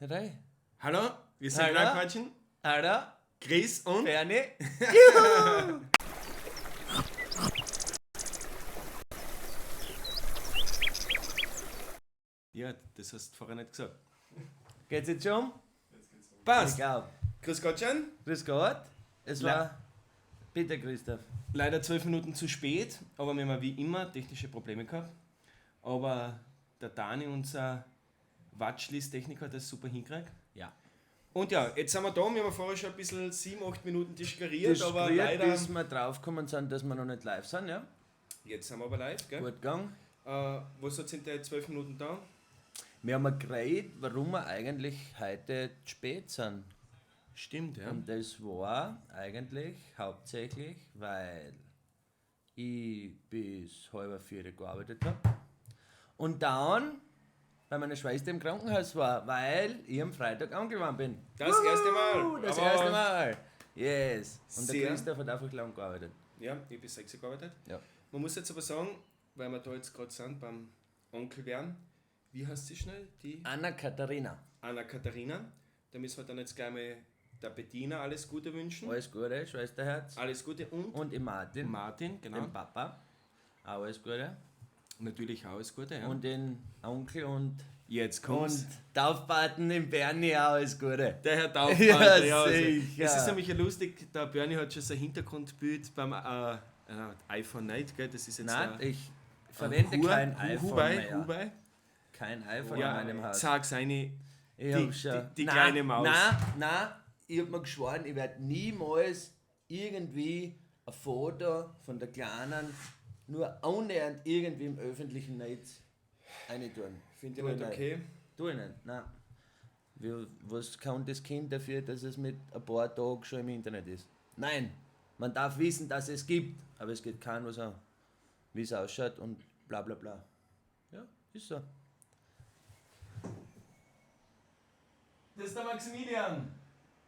Drei. Hallo, wir sind Hallo. Quatschen. Hallo, Chris und Bernie. Ja, das hast du vorher nicht gesagt. Geht's jetzt schon? Passt. Ich glaub. Grüß Gott schon. Grüß Gott. Es war. Bitte, Christoph. Leider 12 Minuten zu spät, aber wir haben wie immer technische Probleme gehabt. Aber der Dani, unser Watchlist-Techniker, hat das super hingekriegt. Ja. Und ja, jetzt sind wir da. Wir haben vorher schon ein bisschen 7, 8 Minuten diskuriert, aber Diskuriert, leider. bis wir draufgekommen sind, dass wir noch nicht live sind, ja? Jetzt sind wir aber live, gell? Gut gegangen. Was hat sind die 12 Minuten da? Wir haben geredet, warum wir eigentlich heute zu spät sind. Stimmt, ja. Und das war eigentlich hauptsächlich, weil ich bis 3:30 gearbeitet habe. Und dann bei meiner Schwester im Krankenhaus war, weil ich am Freitag angewandt bin. Das erste Mal. Das Aber- erste Mal. Yes. Und der Sehr. Christoph hat einfach lang gearbeitet. Ja, ich habe bis 6 Uhr gearbeitet. Ja. Man muss jetzt aber sagen, weil wir da jetzt gerade sind beim Onkel werden, wie heißt sie schnell? Die Anna-Katharina. Anna Katharina. Da müssen wir dann jetzt gleich mal der Bettina alles Gute wünschen. Alles Gute, Schwesterherz. Alles Gute und Und im Martin, Martin, genau. dem Papa. Auch alles Gute. Natürlich auch alles Gute, ja. Und den Onkel und, jetzt kommt's. und Taufpaten im Bernie auch alles Gute. Der Herr Taufpate, Ja, ja, also, sicher. Es ist nämlich ja lustig, der Bernie hat schon sein Hintergrundbild beim iPhone nicht, gell? Das ist jetzt Nein, der, ich verwende kein iPhone Huawei, mehr. Huawei. Kein iPhone Ja, in meinem Haus. sag's eine, Ich die, hab schon. die Nein, kleine Maus. Nein, nein, ich hab mir geschworen, ich werde niemals irgendwie ein Foto von der Kleinen nur annähernd irgendwie im öffentlichen Netz reintun. Finde ich Tu nicht okay. Tu ich nicht, nein. Wie, was kann das Kind dafür, dass es mit ein paar Tagen schon im Internet ist? Nein, man darf wissen, dass es gibt, aber es geht keinem was an, wie es ausschaut und bla bla bla. Ja, ist so. Das ist der Maximilian.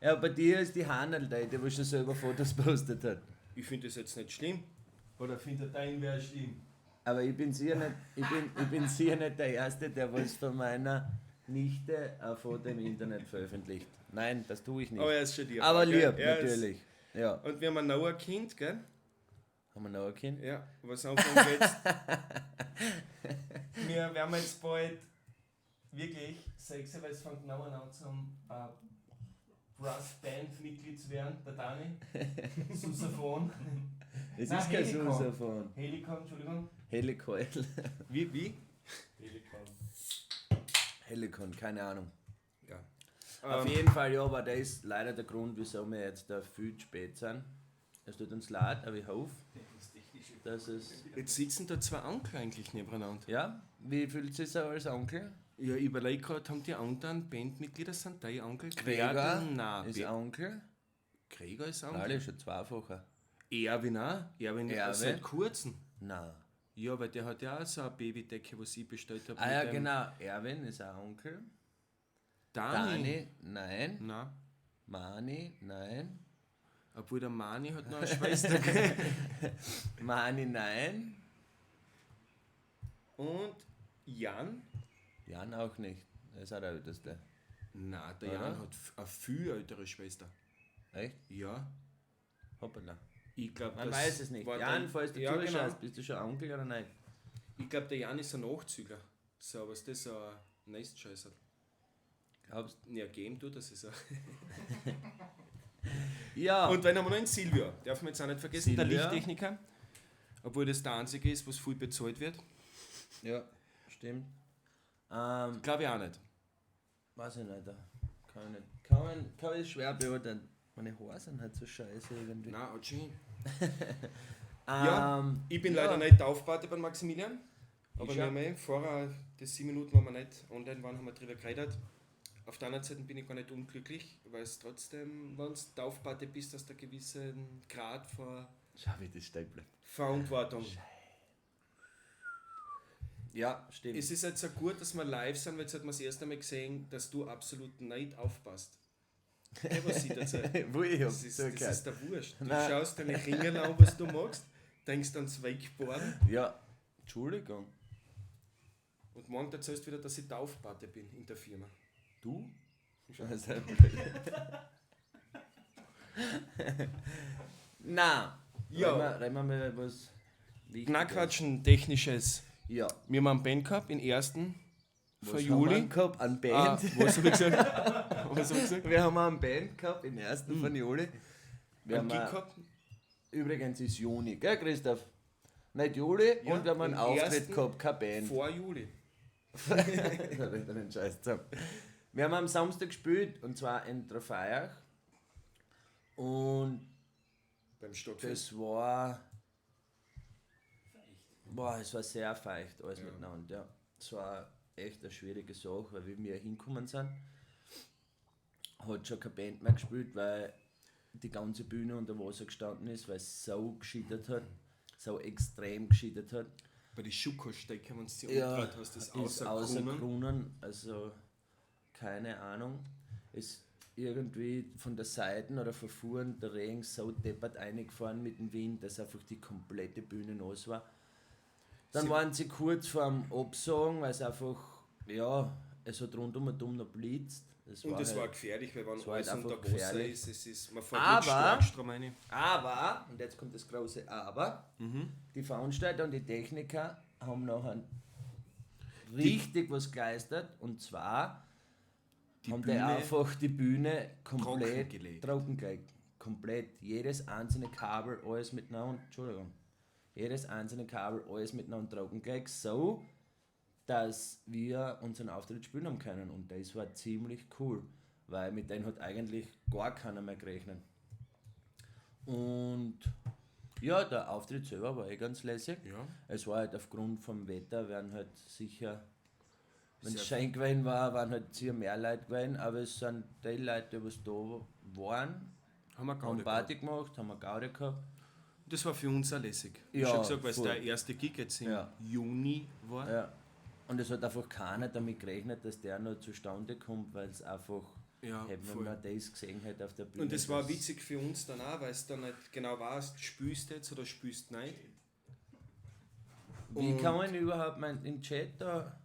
Ja, bei dir ist die Hanel da, die wo schon selber Fotos postet hat. Ich finde das jetzt nicht schlimm. Oder findet dein wäre schlimm? Aber ich bin sicher nicht, ich bin sicher nicht der Erste, der was von meiner Nichte ein Foto im Internet veröffentlicht. Nein, das tue ich nicht. Aber er ist schon lieb. Aber gell? lieb, Er ist- natürlich. Ja. Und wir haben noch ein Kind, gell? Haben wir noch ein Kind? Ja, was anfangen jetzt. Wir werden jetzt bald wirklich 6, weil es fängt noch an zum Brass Band Mitglied zu werden, der Dani. Susaphon. Es Nein, ist kein Helikon. Susaphon. Helikon, Entschuldigung. Helikoil. Wie? Wie? Helikon. Helikon, keine Ahnung. Ja. Auf jeden Fall, ja, aber das ist leider der Grund, wieso wir jetzt da viel zu spät sind. Es tut uns leid, aber ich hoffe, dass es. Jetzt sitzen da zwei Onkel eigentlich nebeneinander. Ja, wie fühlt sich so als Onkel? Ja, ich überlege gerade, haben die anderen Bandmitglieder, sind deine Onkel? Gregor Nein, ist Onkel. Gregor ist Onkel. Alle schon zweifacher. Erwin auch. Erwin, Erwin. seit kurzem. Nein. Ja, weil der hat ja auch so eine Babydecke, was ich bestellt habe. Ah ja, mit dem genau. Erwin ist auch Onkel. Dani. Dani, nein. Nein. Mani, nein. Obwohl der Mani hat noch eine Schwester. gell? Mani, nein. Und Jan? Jan auch nicht. Er ist auch der Älteste. Nein, der Oder? Jan hat eine viel ältere Schwester. Echt? Ja. Hoppala. Ich glaube, Man weiß es nicht. war Jan, der- falls du ja, zuschaust, genau. bist du schon Onkel oder nein? Ich glaube, der Jan ist ein Nachzügler. So, was das so ein Nestscheißer. Glaubst Ja, geben tut das ist er. Ja. Und dann haben wir noch einen Silvio. Darf man jetzt auch nicht vergessen, der Silvio. Lichttechniker. Obwohl das der einzige ist, was viel bezahlt wird. Ja, stimmt. Glaube ich auch nicht. Weiß ich nicht. Kann ich nicht. Kann ich schwer beurteilen. Meine Haare sind halt so scheiße irgendwie. Nein, Otschi. Ja, ich bin ja. leider nicht Taufpate beim Maximilian. Aber Ich wir schon. haben eh vorher, die 7 Minuten, wo wir nicht online waren, haben wir drüber geredet. Auf der anderen Seite bin ich gar nicht unglücklich, weil es trotzdem, wenn du Taufpate bist, hast du einen gewissen Grad von Schau, wie das stehen bleibt. Verantwortung. Ja, stimmt. Es ist jetzt so gut, dass wir live sind, weil jetzt hat man das erste Mal gesehen, dass du absolut nicht aufpasst. Hey, was ich dazu? Wo ich hab Das ist, das zugehört. ist der Wurscht. Du Nein. schaust deine Ringe an, was du magst, denkst ans Wakeboarden Ja, Entschuldigung. und morgen erzählst du wieder, dass ich Taufpate bin in der Firma. Du? Das ist ein blöd. Nein. Ja. Reden wir mal was Wichtiges. Knackquatschen, technisches. Ja. Wir haben einen Band gehabt, den ersten Was von haben Juli. wir gehabt? An Band. Ah, was hab ich gesagt? Was hab ich gesagt? Wir haben einen Band gehabt, den ersten von Juli. Wir Einen haben Gig gehabt. Übrigens ist Juni, gell Christoph? Nicht Juli Ja, und wir haben einen den Auftritt ersten gehabt, keine Band. Vor Juli. Da redet er den Scheiß zusammen. Wir haben am Samstag gespielt und zwar in Trofeiach. Und Beim Stadtfest. das war. Boah, es war sehr feucht alles miteinander, ja. Es war echt eine schwierige Sache, weil wie wir hingekommen sind, hat schon keine Band mehr gespielt, weil die ganze Bühne unter Wasser gestanden ist, weil es so geschittert hat, so extrem geschittert hat. Bei den Schuko-Stecker, wenn du die Ja, umgedreht hast, das ist außer außer Kronen, also keine Ahnung. Ist irgendwie von der Seite oder von vorn der Regen so deppert eingefahren mit dem Wind, dass einfach die komplette Bühne nass war. Dann Sie- waren sie kurz vorm Absagen, weil es einfach, ja, es hat rundum und um noch blitzt. Es Und es halt- war gefährlich, weil wenn es war halt alles unter einfach Wasser gefährlich. ist, es ist, man fährt mit Aber- Starkstrom rein. Aber, und jetzt kommt das große Aber, die Veranstalter und die Techniker haben nachher richtig was geleistet. Und zwar Die haben die Bühne einfach die Bühne komplett trockengelegt. trockengelegt. Komplett. Jedes einzelne Kabel, alles miteinander. Entschuldigung. Jedes einzelne Kabel, alles miteinander trockengelegt, so dass wir unseren Auftritt spielen haben können. Und das war ziemlich cool, weil mit denen hat eigentlich gar keiner mehr gerechnet. Und ja, der Auftritt selber war eh ganz lässig. Ja. Es war halt aufgrund vom Wetter, werden halt sicher, wenn es Sehr- schön gewesen war, waren halt sicher mehr Leute gewesen, aber es sind die Leute, die was da waren, Haben wir haben Gaudi gehabt. Party gemacht, haben eine Gaudi gehabt. Das war für uns auch lässig. Ich Ja, hab schon gesagt, weil es voll. der erste Gig jetzt im Ja. Juni war. Ja. Und es hat einfach keiner damit gerechnet, dass der noch zustande kommt, weil es einfach, Ja, hätten voll. wir das gesehen hätte auf der Bühne. Und das war dass- witzig für uns dann auch, weil es dann nicht genau warst, spülst du jetzt oder spülst nicht. Wie kann man überhaupt mein, im Chat da.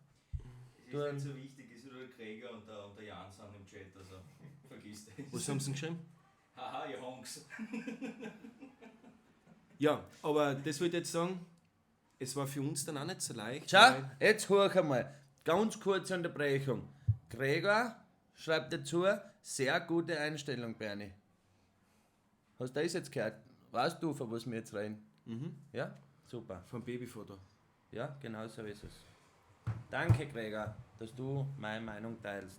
Es ist nicht so wichtig, ist nur der Gregor und der Jan sind im Chat, also vergiss das. Was haben sie denn geschrieben? Haha, ihr Honks. Ja, aber das wollte ich jetzt sagen, es war für uns dann auch nicht so leicht. Schau, weil- jetzt hoch einmal. Ganz kurze Unterbrechung. Gregor schreibt dazu, sehr gute Einstellung, Bernie. Hast du das jetzt gehört? Weißt du, von was wir jetzt reden? Mhm. Ja? Super. Vom Babyfoto. Ja, genau so ist es. Danke, Gregor, dass du meine Meinung teilst.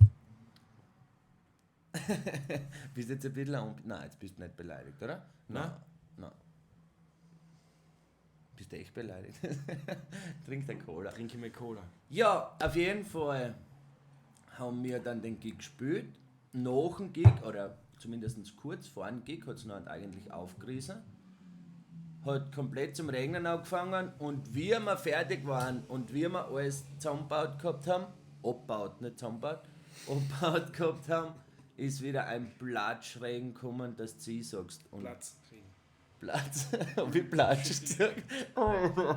Bist jetzt ein bisschen. Nein, jetzt bist du nicht beleidigt, oder? Nein. Nein. Bist du echt beleidigt? Trink deine Cola. Trinke ich mal Cola. Ja, auf jeden Fall haben wir dann den Gig gespielt. Nach dem Gig, oder zumindest kurz vor dem Gig, hat es noch eigentlich aufgerissen. Hat komplett zum Regnen angefangen und wie wir fertig waren und wie wir alles zusammengebaut gehabt haben, abgebaut, nicht zusammengebaut, abgebaut gehabt haben, ist wieder ein Platschregen gekommen, dass du sie sagst. Und Platz. Platz. Hab ich Platsch gesagt? Oh.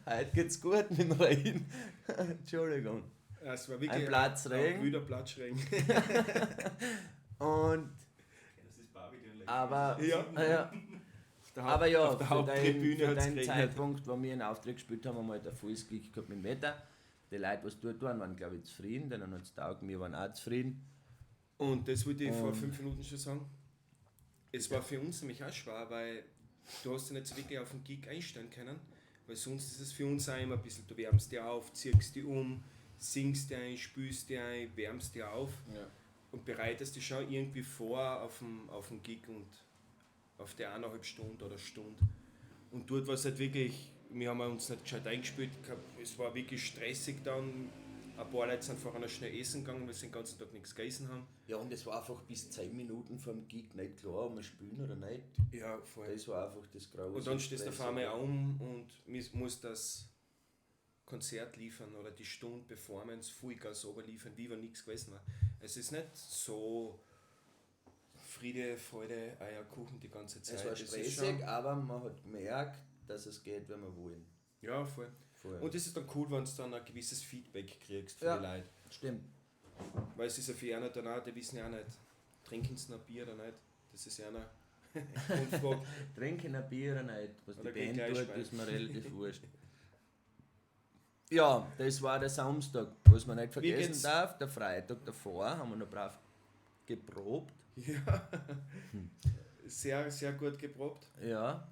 Heute geht's gut mit dem Regen. Entschuldigung. Ja, es war wirklich Ein Platzregen. Ein wilder Platzregen. Und, Das ist Barbie, den aber, Ja. ja, Auf der aber ja, auf der für den, Haupttribüne für hat es den geregnet. Zeitpunkt, wo wir einen Auftritt gespielt haben, haben wir halt ein volles Glück gehabt mit dem Wetter. Die Leute, die dort waren, waren glaube ich zufrieden, denen hat es taugt, wir waren auch zufrieden. Und das wollte ich vor Und- 5 Minuten schon sagen. Es war für uns nämlich auch schwer, weil du hast dich nicht so wirklich auf den Gig einstellen können, weil sonst ist es für uns auch immer ein bisschen, du wärmst dich auf, ziehst dich um, singst dich ein, spülst dich ein, wärmst dich auf und bereitest dich schon irgendwie vor auf den Gig und auf die 1,5 Stunden oder Stunde. Und dort war es halt wirklich, wir haben uns nicht gescheit eingespielt, es war wirklich stressig dann. Ein paar Leute sind vorher noch schnell essen gegangen, weil sie den ganzen Tag nichts gegessen haben. Ja, und es war einfach bis 10 Minuten vor dem Gig nicht klar, ob wir spielen oder nicht. Ja, voll. Das war einfach das große. Und dann stehst du auf Stress. einmal um und musst das Konzert liefern oder die Stunde Performance Vollgas liefern, wie wenn nichts gewesen war. Es ist nicht so Friede, Freude, Eierkuchen die ganze Zeit. Es war ist stressig, schon- aber man hat gemerkt, dass es geht, wenn wir wollen. Ja, voll. Voll. Und das ist dann cool, wenn du dann ein gewisses Feedback kriegst von Ja. den Leuten. Stimmt. Weil es ist ja für einer dann auch, die wissen ja auch nicht, trinken sie noch Bier oder nicht. Das ist ja einer Grundfrage. Trinken ein Bier oder nicht. Was Oder die geht Band gleich tut, rein. ist mir relativ wurscht. Ja, das war der Samstag. Was man nicht Wie vergessen geht's? darf, der Freitag davor haben wir noch brav geprobt. Ja. Sehr, sehr gut geprobt. Ja.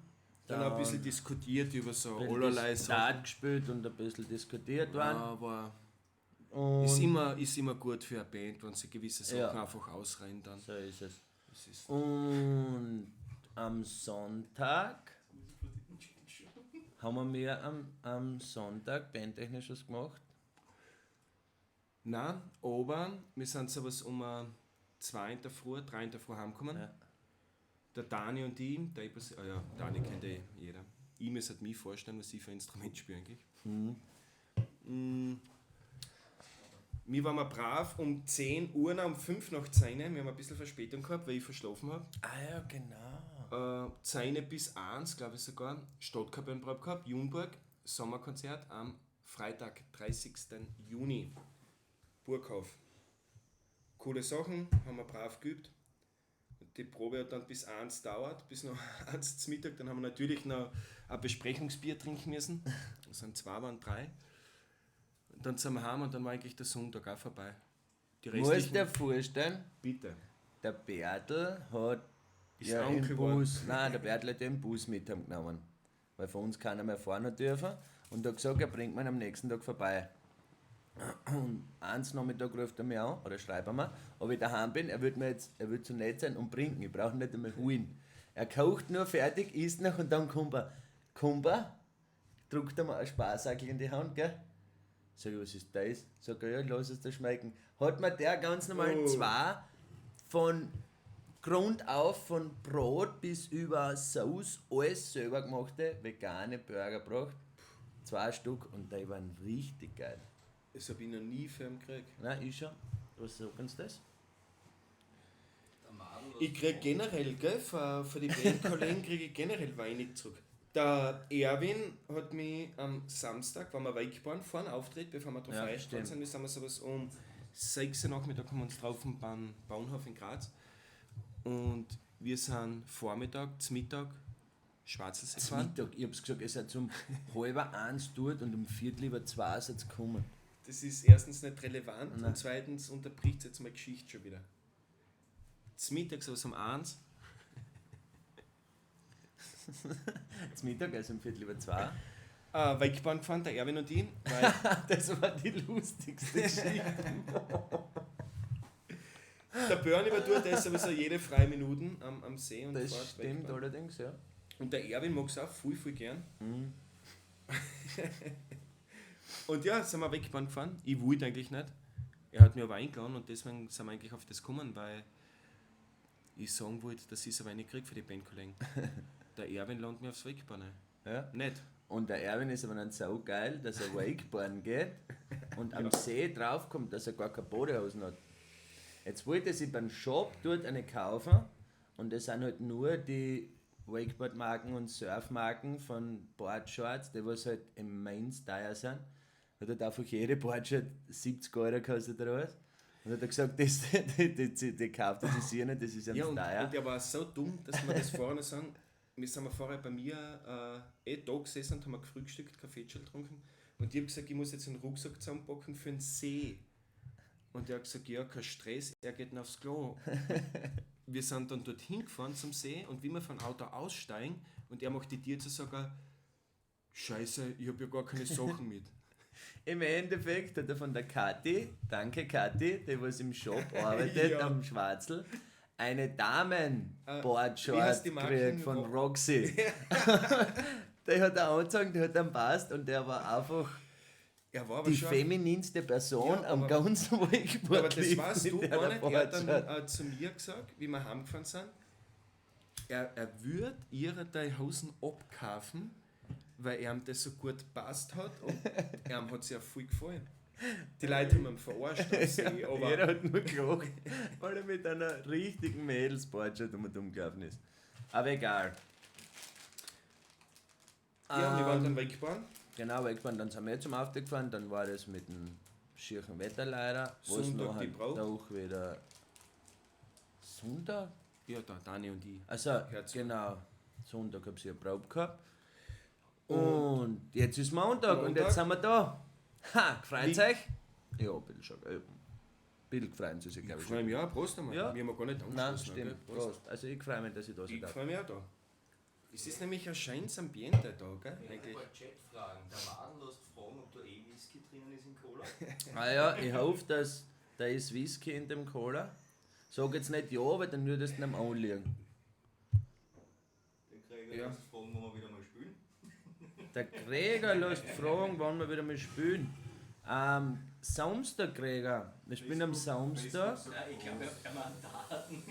Dann auch ein bisschen diskutiert über so ein bisschen allerlei Sachen. Dart gespielt und ein bisschen diskutiert worden. Aber Und ist immer gut für eine Band, wenn sie gewisse Sachen Ja. einfach ausrennen dann. so ist es. Das ist Und am Sonntag haben wir am Sonntag bandtechnisch was gemacht. Nein, aber wir sind sowas um 2 in der Früh, 3 in der Früh heimgekommen. Ja. Der Dani und ich, der ich, ah ja, Dani kennt eh jeder. Ich muss halt mich vorstellen, was ich für ein Instrument spiele eigentlich. Mm. Wir waren mal brav um 10 Uhr, nein, um 5 nach 10, wir haben ein bisschen Verspätung gehabt, weil ich verschlafen habe. Ah ja, genau. 10 bis 1, glaube ich sogar, Stadtkapellenprobe gehabt, Jungburg, Sommerkonzert am Freitag, 30. Juni. Burghof. Coole Sachen, haben wir brav geübt. Und die Probe hat dann bis 1 dauert, bis noch 1 zum Mittag. Dann haben wir natürlich noch ein Besprechungsbier trinken müssen. Das sind zwei, waren drei. Und dann sind wir heim und dann war eigentlich der Sonntag auch vorbei. Die Muss restlichen, dir vorstellen, bitte. der Bertel hat Ist ja krank im geworden. Bus, nein, der Bertel hat ja im Bus mit genommen, weil von uns keiner mehr fahren hat dürfen und hat gesagt, er bringt mich am nächsten Tag vorbei. Und eins Nachmittag ruft er mich an, oder schreibt er mir, ob ich daheim bin, er wird mir jetzt, er wird so nett sein und bringen, ich brauche ihn nicht einmal holen. Er kocht nur fertig, isst noch und dann kommt er. Kommt er, drückt er mir ein Sparsackel in die Hand, gell? Sag ich, was ist das? Sag er, ja, lass es dir schmecken. Hat mir der ganz normal Oh. zwei von Grund auf, von Brot bis über Sauce, alles selber gemachte vegane Burger gebracht. 2 Stück und die waren richtig geil. Das habe ich noch nie für ihn gekriegt. Nein, ich schon. Was sagen Sie das? Der Madel, Ich krieg generell, gell, für die Bandkollegen kriege ich generell wenig zurück. Der Erwin hat mich am Samstag, wenn wir weggefahren, vor dem Auftritt, bevor wir drauf Ja, eingefahren stimmt. sind, wir sind wir sowas um 6 Uhr Nachmittag haben wir uns getroffen beim Bahnhof in Graz. Und wir sind Vormittag, zum Mittag, Schwarzlsee Zum gefahren. Mittag, ich hab's gesagt, ihr seid um 12:30 dort und um 2:15 seid ihr gekommen. Das ist erstens nicht relevant Nein. und zweitens unterbricht es jetzt meine Geschichte schon wieder. Zum Mittag sowas um 1. Zum Mittag, also um 2:15. Weggefahren gefahren, der Erwin und ich, weil Das war die lustigste Geschichte. der Bernie war dort, der ist sowieso jede freie Minuten am See und Das fährt stimmt weggefahren. allerdings, ja. Und der Erwin mag es auch voll, voll gern. Mhm. Und ja, sind wir weggefahren gefahren. Ich wollte eigentlich nicht. Er hat mir aber eingeladen und deswegen sind wir eigentlich auf das gekommen, weil ich sagen wollte, dass ich so wenig kriege für die Bandkollegen. Der Erwin landet mir aufs Wakeboard ein. Ja. Nicht. Und der Erwin ist aber dann so geil, dass er Wakeboarden geht und am See draufkommt, dass er gar keine Badehosen hat. Jetzt wollte er sich beim Shop dort eine kaufen und das sind halt nur die Wakeboard-Marken und Surfmarken von Boardshorts, die was halt im Main-Style sind. Hat halt einfach jede Boardshort 70 Euro gekostet oder was. Und hat er gesagt, das, die kauft er sich sicher nicht, das ist am Ja, Style. und er war so dumm, dass wir das vorher noch sagen. Wir sind vorher bei mir da gesessen und haben wir gefrühstückt, Kaffee getrunken. Und ich habe gesagt, ich muss jetzt einen Rucksack zusammenpacken für den See. Und er hat gesagt, ja, kein Stress, er geht noch aufs Klo. Wir sind dann dorthin gefahren zum See und wie wir vom Auto aussteigen und er macht die Tür zu sagen, Scheiße, ich habe ja gar keine Sachen mit. Im Endeffekt hat er von der Kathi, danke Kathi, die was im Shop arbeitet, Ja. am Schwarzel, eine Wie heißt Damen-Boardshort die Marke? gekriegt von Roxy. Der hat er angezogen, der hat dann passt und der war einfach Er war aber die schon. femininste Person Ja, am aber- ganzen Wakeboard. Aber das weißt mit du der gar nicht. Er hat dann Boardshort. zu mir gesagt, wie wir heimgefahren sind, er würde ihre drei Hosen abkaufen, weil ihm das so gut passt hat und ihm hat es ja voll gefallen. Die Leute haben ihn verarscht am See, aber Jeder hat nur gelacht, weil er mit einer richtigen Mädels-Boardshort um und um gelaufen ist. Aber egal. ja, wir waren dann weggefahren. Genau, weggefahren, dann sind wir zum Auftritt gefahren, dann war das mit dem schieren Wetter leider. Was Sonntag nachher die Probe. Doch wieder Sonntag? Ja, da, Dani und ich. Also, Herzog. genau. Sonntag hab ich eine Probe gehabt. Und jetzt ist Montag, und Montag. jetzt sind wir da. Ha, gefreut Wie- euch? Ja, ein bisschen schon. Ein bisschen gefreut sie sich, glaube Ich ich. freue mich auch, Prost einmal. Ja. Wir haben ja gar nicht Nein, angestoßen, stimmt. gell? Prost. Prost. Also ich freue mich, dass ich da sein Ich darf. freue mich auch da. Es ist nämlich ein schönes Ambiente da, gell? Ich Eigentlich. ein paar Chatfragen. Der Maden lässt fragen, ob da eh Whisky drinnen ist in Cola. Ah ja, ich hoffe, dass da ist Whisky in dem Cola. Sag jetzt nicht ja, weil dann würdest du ihn anliegen. Der Gregor Ja. lässt fragen, wo wir wieder mal spielen. Der Gregor lässt fragen, wann wir wieder mal spielen. Samstag, Gregor. Wir spielen am Samstag. Nein, ich glaube, er meint Daten.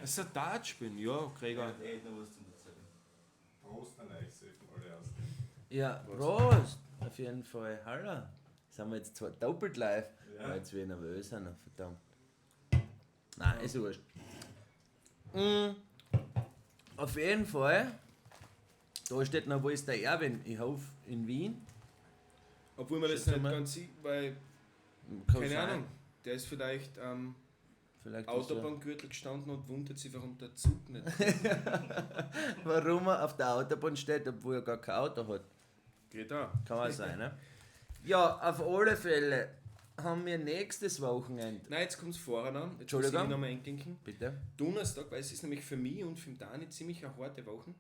Also Dart spielen, ja, Gregor. Der hätte noch was zum Erzählen. Prost an euch, sollten alle ausgehen. Ja, Prost! Auf jeden Fall. Hallo. Sind wir jetzt zwar doppelt live, Ja. aber jetzt wieder nervös sind, verdammt. Nein, ist wurscht. Auf jeden Fall, da steht noch, wo ist der Erwin? Ich hoffe, in Wien. Obwohl man das Schätze nicht mal. ganz sieht, weil, Kann keine sein. Ahnung, der ist vielleicht am Vielleicht ist er- Autobahngürtel gestanden und wundert sich, warum der Zug nicht. Warum er auf der Autobahn steht, obwohl er gar kein Auto hat. Geht auch. Kann auch sein, ne? Ja, auf alle Fälle haben wir nächstes Wochenende. Nein, jetzt kommt es vorher an. Jetzt muss ich Entschuldigung. nochmal einklinken. Bitte? Donnerstag, weil es ist nämlich für mich und für den Dani ziemlich eine harte Woche.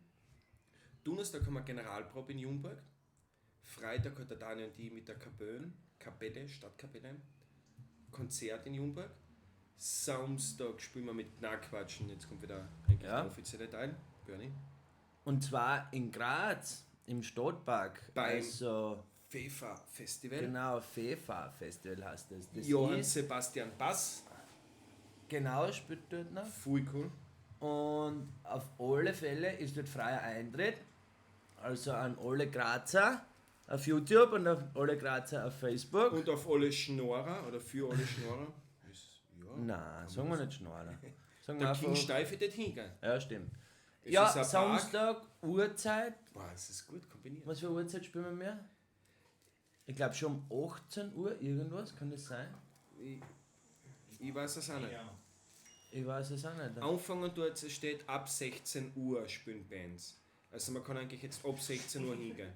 Donnerstag haben wir Generalprobe in Jungburg. Freitag hat der Dani und ich mit der Kapelle, Stadtkapelle, Konzert in Jungburg. Samstag spielen wir mit Knackquatschen. Jetzt kommt wieder eigentlich Ja. der offizielle Teil. Bernie. Und zwar in Graz, im Stadtpark. Beim also, FIFA Festival. genau, FIFA Festival heißt das. Das Johann ist, Sebastian Bass. genau, spielt dort noch. Voll cool. Und auf alle Fälle ist dort freier Eintritt. Also an alle Grazer auf YouTube und auf alle Grazer auf Facebook. Und auf alle Schnorrer oder für alle Schnorrer. Ist, ja. Nein, sagen wir nicht Schnorrer. Sagen wir Der King einfach. Steife dort hingehen. Ja, stimmt. Es ja, ist ein Park. Samstag, Uhrzeit. Boah, es ist gut kombiniert. Was für Uhrzeit spielen wir mehr? Ich glaube schon um 18 Uhr irgendwas, kann das sein? Ich weiß es auch nicht. Ja. Ich weiß es auch nicht. Anfangen dort, es steht ab 16 Uhr spielen Bands. Also man kann eigentlich jetzt ab 16 Uhr hingehen.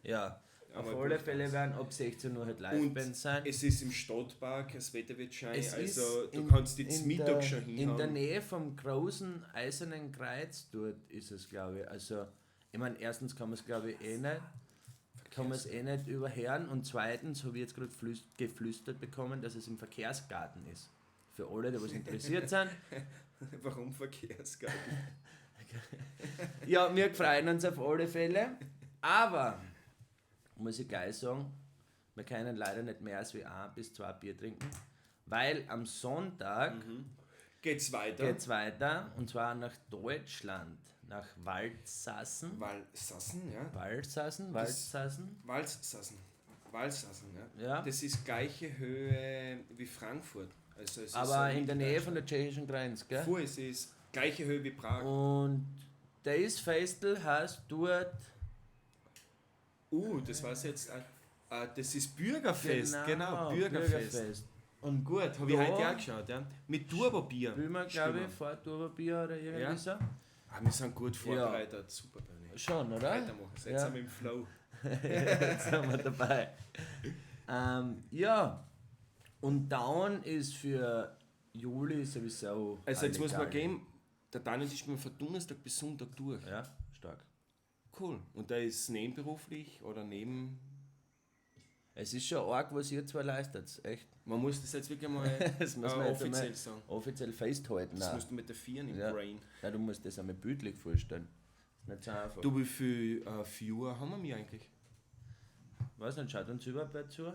Ja, auf Aber alle gut. Fälle werden ab 16 Uhr halt Und Live-Bands sein. es ist im Stadtpark, das Wetter wird schön, Es also ist du in- kannst jetzt in Mittag der, schon In hinhauen. der Nähe vom großen Eisernen Kreuz dort ist es, glaube ich. Also, ich meine, erstens kann man es, glaube ich, eh nicht. Kann man es eh nicht überhören und zweitens habe ich jetzt gerade geflüstert bekommen, dass es im Verkehrsgarten ist. Für alle, die was interessiert sind. Warum Verkehrsgarten? Ja, wir freuen uns auf alle Fälle. Aber, muss ich gleich sagen, wir können leider nicht mehr als wie ein bis zwei Bier trinken, weil am Sonntag Geht's weiter? geht's weiter und zwar nach Deutschland, nach Waldsassen. Walsassen, ja. Waldsassen, Waldsassen. Walsassen. Walsassen, ja. Ja. Das ist gleiche Höhe wie Frankfurt. Also es ist Aber so in der Nähe von der tschechischen Grenze, gell? Fuhr, es ist gleiche Höhe wie Prag. Und das Festel heißt dort Das weiß ich jetzt. Das ist Bürgerfest, genau, Bürgerfest. Und Gut, habe ich Da heute auch geschaut, ja. Mit Turbobier. spielen wir, glaube spielen ich, vor Turbobier oder irgendwie Ja. so. Ah, wir sind gut vorbereitet. Super, Bernie. Schon, oder? Weitermachen. Jetzt Ja. sind wir im Flow. Jetzt sind wir dabei. Ja. Und Down ist für Juli sowieso. Also jetzt muss man allegal. gehen, der Daniel ist mir von Donnerstag bis Sonntag durch. Ja, stark. Cool. Und der ist nebenberuflich oder neben... Es ist schon arg, was ihr zwei leistet. Echt. Man muss das jetzt wirklich mal Das muss man jetzt offiziell einmal sagen. offiziell festhalten. Das Nein. musst du mit der Vieren im Ja. Brain. Nein, du musst das einmal bildlich vorstellen. Ist nicht so einfach. Du, wie viel Viewer haben wir mir eigentlich? Weiß nicht, schaut uns überhaupt wer zu?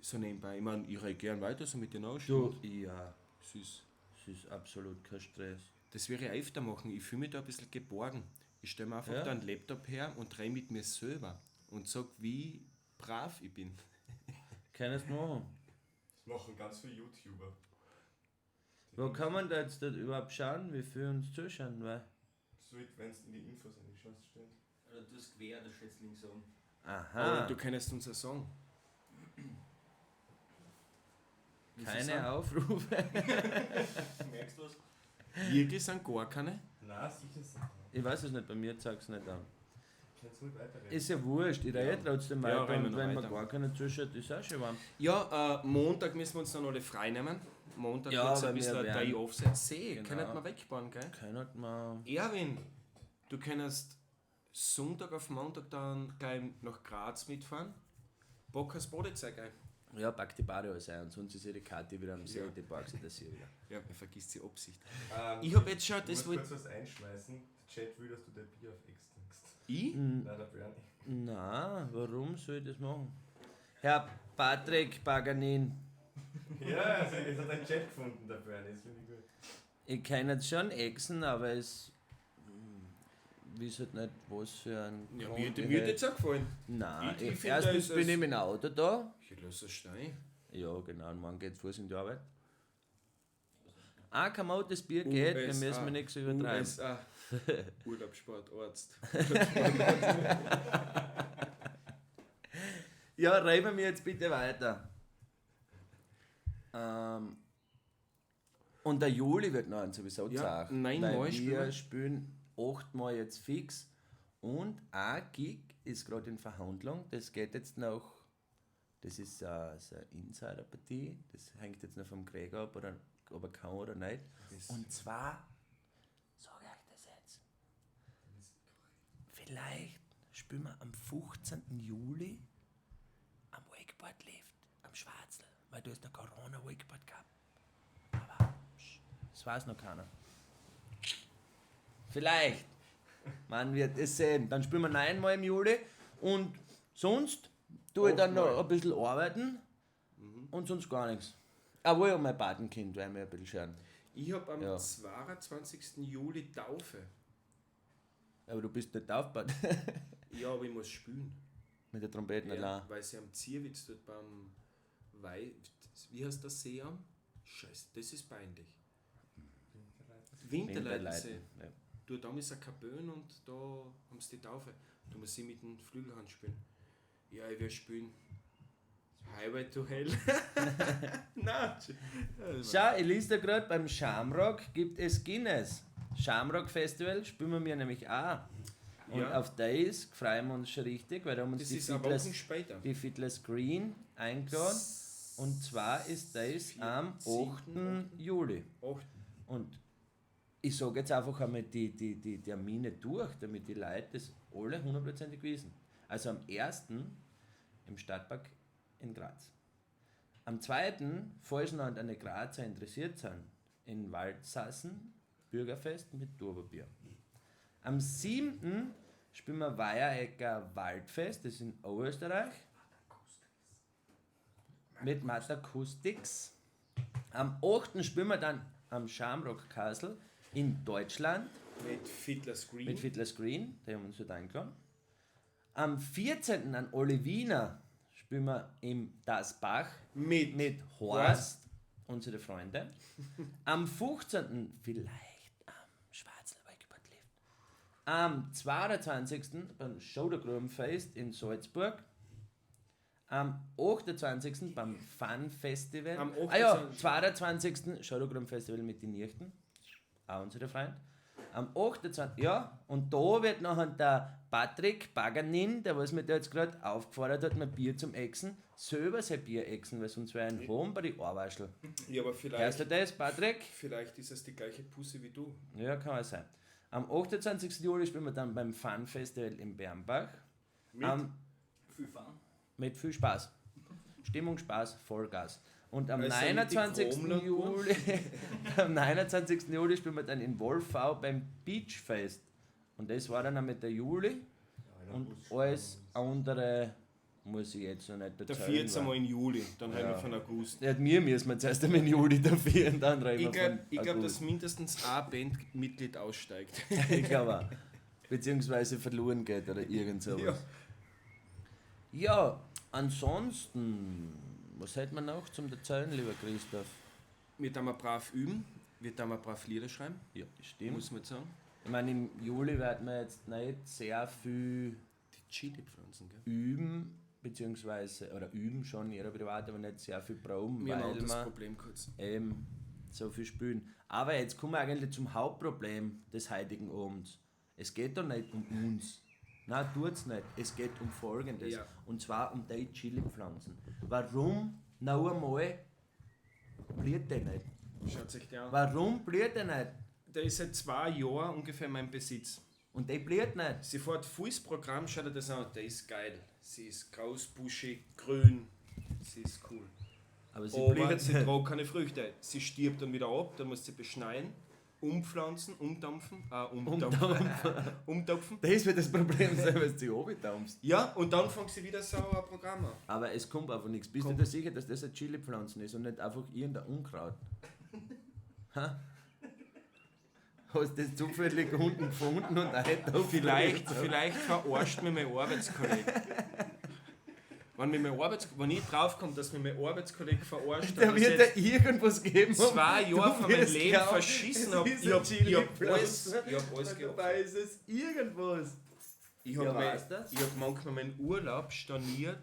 So nebenbei. Ich meine, ich rede gern weiter so mit den Du, Ausstunden. ja. Das ist... Es ist absolut kein Stress. Das wäre ich öfter machen. Ich fühle mich da ein bisschen geborgen. Ich stelle mir einfach Ja. da einen Laptop her und rede mit mir selber und sag, wie brav ich bin. Keines machen. Das machen ganz viele YouTuber. Wo kann man da jetzt dort überhaupt schauen, wie viel uns zuschauen? Weil Sweet, wenn es in die Infos reinschaust, steht. Oder du hast quer, das steht links oben. Aha. Oder du könntest uns auch sagen. Keine sind? Aufrufe. Merkst du was? Wirklich sind gar keine? Nein, sicher sind. Ich weiß es nicht, bei mir zeigt es nicht an. Kannst du ruhig weiterreden. Ist ja wurscht, ich rede trotzdem Ja, weiter reden wir und noch wenn man weiter. gar keiner zuschaut, ist auch schön warm. Ja, Montag müssen wir uns dann alle frei nehmen. Montag Ja, wird es ein weil bisschen wir ein werden- Day off sein. See, Genau. kann nicht mal wegfahren, gell? Keiner mal. Erwin, du kannst Sonntag auf Montag dann gleich nach Graz mitfahren. Bock hast Badezeug ein. Ja, pack die Bade alles ein und sonst ist ja die Kathi wieder am See Ja. und die parkt sich das hier wieder. Ja, er vergisst die Absicht. Ich Ich hab jetzt schon, das das muss wollte kurz was einschmeißen. Der Chat will, dass du dein Bier auf Ex trinkst. ich? Nein, der Bernie. Na, warum soll ich das machen? Herr Patrick Paganin, Ja, also, es hat einen Chat gefunden, der Bernie, das finde ich gut. ich kann jetzt schon exen, aber es weiß halt nicht, was für ein. Ja, Grund mir, ich mir hätt. hat jetzt auch gefallen. Nein, Ich- ich ich find, erstens da ist bin es- ich mit dem Auto da. Ich lass es stehen. Ja, genau, und morgen geht Fuß in die Arbeit. Ein kamotes Bier geht, wir müssen wir nichts übertreiben. USA. Urlaubssportarzt. Ja, reden wir jetzt bitte weiter. Und der Juli wird noch sowieso Ja, zart. neunmal weil spielen wir wir. spielen achtmal jetzt fix. Und ein Gig ist gerade in Verhandlung. Das geht jetzt noch. Das ist so eine Insider-Partie. Das hängt jetzt noch vom Gregor ab, oder, ob er kann oder nicht. Und zwar, sage ich euch das jetzt, vielleicht spielen wir am 15. Juli am Wakeboard Lift, am Schwarzel, weil du ist der Corona Wakeboard Cup. Aber psch, das weiß noch keiner. Vielleicht. Man wird es sehen. Dann spielen wir neunmal im Juli und sonst tue ich dann noch ein bisschen arbeiten und sonst gar nichts. Obwohl, um mein Patenkind werden wir ein bisschen scheren. Ich habe am Ja. 22. Juli Taufe. Aber du bist nicht taufbar. Ja, aber ich muss spielen. Mit der Trompete Ja, allein. weil sie am Zierwitz dort beim Wei wie heißt der See am? Scheiße, das ist peinlich. Winterleitensee. Ja. Du, da ist ein Kabön und da haben sie die Taufe. Da muss sie mit dem Flügelhand spielen. Ja, ich werde spielen. Highway to Hell. Nein. Schau, ich lese da gerade, beim Shamrock gibt es Guinness. Shamrock Festival spielen wir nämlich auch. Und Ja. auf das freuen wir uns schon richtig, weil da haben uns Das die ist eine Fiddlers, Woche später. die Fiddlers Green eingeladen. Und zwar ist das am 8. Juli. 8. Und ich sage jetzt einfach einmal die Termine durch, damit die Leute das alle hundertprozentig wissen. Also am 1. im Stadtpark in Graz. Am 2., falls noch an eine Grazer interessiert sind, in Waldsassen, Bürgerfest mit Turbobier. Am 7. spielen wir Weiherecker Waldfest, das ist in Oberösterreich. Mit Matakustics. Am 8. spielen wir dann am Shamrock Castle in Deutschland Mit Fiddler's Green. mit Fiddler's Green, da haben wir uns heute eingeladen. Am 14. an Olli Wiener spielen wir im Das Bach Mit mit Horst, unsere Freunde. Am 15. vielleicht am Schwarzen Wakeboard Lift. Am 22. beim Schaudergrubenfest in Salzburg. Am 28. beim Fun Festival. Am Ah ja, 28. 22. Schaudergruben Festival mit den Nichten. Auch unsere Freund. Am 28. Ja, und da wird nachher der Patrick Paganin, der was mir da jetzt gerade aufgefordert hat, mein Bier zum Exen, selber sein Bier exen, weil sonst wäre ein Hohn bei die Ohrwaschel. Ja, aber Hörst vielleicht, du das, Patrick? vielleicht ist es die gleiche Pusse wie du. Ja, kann auch sein. Am 28. Juli spielen wir dann beim Fun Festival in Bernbach. Mit? Am, Viel Fun. mit viel Spaß. Stimmung, Spaß, Vollgas. Und am Also mit die 29. Chromler- Juli, am 29. Juli spielen wir dann in Wolfau beim Beachfest. Und das war dann auch mit der Juli. Und alles andere muss ich jetzt noch nicht Der erzählen. 14. weil- Mal im Juli, dann haben Ja. wir von August. Ja, mir müssen wir zuerst einmal im Juli dafür und dann reden Ich wir glaube, von glaub, August. dass mindestens ein Bandmitglied aussteigt. Ich glaube auch. Beziehungsweise verloren geht oder irgend sowas. Ja, ansonsten, was hätte man noch zum Erzählen, lieber Christoph? Wir tun mal brav üben, wir tun mal brav Lieder schreiben, Ja, stimmt. muss man jetzt sagen. Ich meine, im Juli werden wir jetzt nicht sehr viel Die Chili-Pflanzen, gell? üben, beziehungsweise, oder üben schon jeder privat, aber nicht sehr viel proben, Wir haben weil auch das wir Problem kurz. eben so viel spielen. Aber jetzt kommen wir eigentlich zum Hauptproblem des heutigen Abends. Es geht doch nicht um uns. Nein, tut's nicht. Es geht um Folgendes. Ja. Und zwar um die Chili-Pflanzen. Warum noch einmal blüht die nicht? Schaut sich der an. Warum blüht die nicht? Der ist seit 2 Jahren ungefähr mein Besitz. Und die blüht nicht. Sie fährt Fußprogramm, schaut er das an, der ist geil. Sie ist groß, buschig, grün. Sie ist cool. Aber sie Aber blüht sie nicht. trägt keine Früchte. Sie stirbt dann wieder ab, dann muss sie beschneien, umpflanzen, umdampfen, umdampfen. Umtopfen. Das wird das Problem sein, wenn du sie runterdampfst. Ja, und dann fängt sie wieder so ein Programm an. Aber es kommt einfach nichts. Bist Kommt. du dir sicher, dass das eine Chili-Pflanze ist und nicht einfach irgendein Unkraut? Ha? Hast du das zufällig unten gefunden und eingetaucht? Vielleicht verarscht mich mein Arbeitskollege. Wenn, mich mein Arbeits wenn ich draufkomme, dass mich mein Arbeitskollege verarscht, Da dann wird ich dir irgendwas geben. 2 Jahre von meinem wirst Leben glauben, verschissen es habe. ist Ich eine hab, ich hab alles, Chili-Pflanze. ich hab alles Und geopfert. dabei ist es irgendwas. Ich habe Ja, mein, weißt das? ich hab manchmal meinen Urlaub storniert,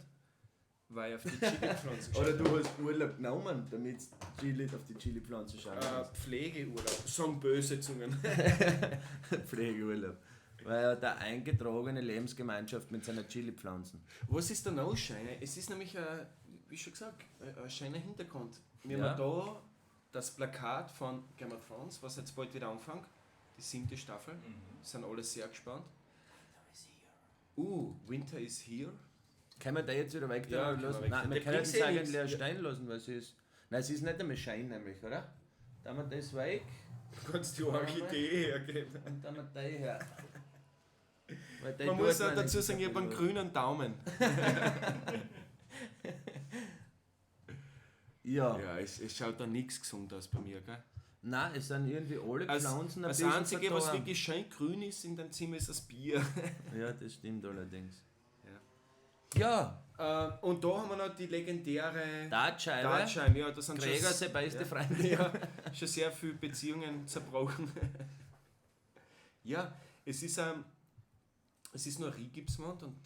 weil ich auf die Chili-Pflanze Oder geschaut du hast Urlaub genommen, damit du Chili auf die Chili-Pflanze schauen habe. kannst. Pflegeurlaub. Sagen böse Zungen. Pflegeurlaub. Weil er hat eine eingetragene Lebensgemeinschaft mit seiner Chili-Pflanzen. Was ist da noch schön? Es ist nämlich, ein, wie schon gesagt, ein schöner Hintergrund. Wir Ja. haben da das Plakat von Game of Thrones, was jetzt bald wieder anfängt. Die 7. Staffel. Sind alle sehr gespannt. Winter is here. Können wir da jetzt wieder weg Ja, können wir lassen? weg. Nein, wir Der können bringt es eh eigentlich nichts. auch stehen lassen, weil sie ist. Nein, sie ist nicht einmal schein nämlich, oder? Da haben wir das weg Du kannst die Orchidee hergeben. und dann haben wir die her. Weil die Man tut muss auch mir dazu nicht sagen, ich habe einen so grünen Daumen. Ja. Ja, es schaut da nichts gesund aus bei mir, gell? Nein, es sind irgendwie alle Als, Pflanzen ein das bisschen Einzige, was verdorben. wirklich schön grün ist in deinem Zimmer, ist das Bier. Ja, das stimmt allerdings. Ja. Ja, Und da haben wir noch die legendäre Dartscheibe. Dartscheibe. Ja, da sind Gregor, schon, seine beste ja. Freundin. ja, schon sehr viele Beziehungen zerbrochen. Ja, es ist nur eine Rigipswand und